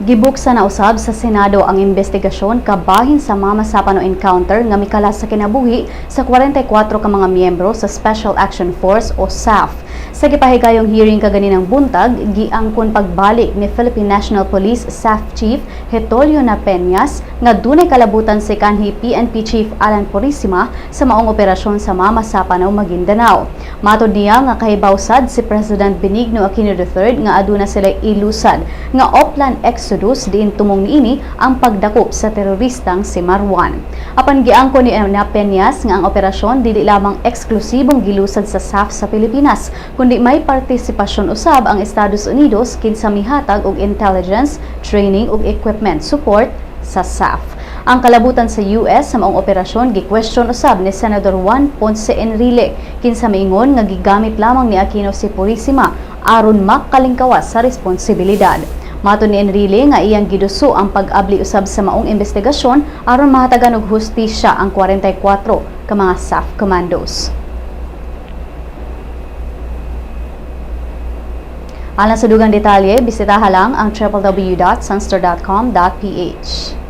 Gibuksan na usab sa Senado ang investigasyon kabahin sa Mamasapano encounter nga mikalas sa kinabuhi sa 44 ka mga miyembro sa Special Action Force o SAF. Sa gipahigayong hearing kaganinang buntag, giangkon pagbalik ni Philippine National Police SAF Chief Getulio Napeñas nga dunay kalabutan si kanhi PNP Chief Alan Purisima sa maong operasyon sa Mamasapano, Maguindanao. Matod niya nga kahibaw sad si President Benigno Aquino III nga aduna sila ilusad nga Oplan Exodus diin tumong niini ang pagdakop sa teroristang si Marwan. Apan giangkon ni Napeñas nga ang operasyon dili lamang eksklusibong gilusad sa SAF sa Pilipinas, kundi may partisipasyon usab ang Estados Unidos kinsa mihatag og intelligence, training ug equipment support sa SAF. Ang kalabutan sa US sa maong operasyon gi-question usab ni Senador Juan Ponce Enrile, kinsa miingon nga gigamit lamang ni Aquino si Purisima aron makalingkawas sa responsibilidad. Matod ni Enrile nga iyang giduso ang pag-abli usab sa maong investigasyon aron mahatagan og hustisya ang 44 ka mga SAF commandos. Alang sa dugang detalye, bisitaha lang ang www.sunstar.com.ph.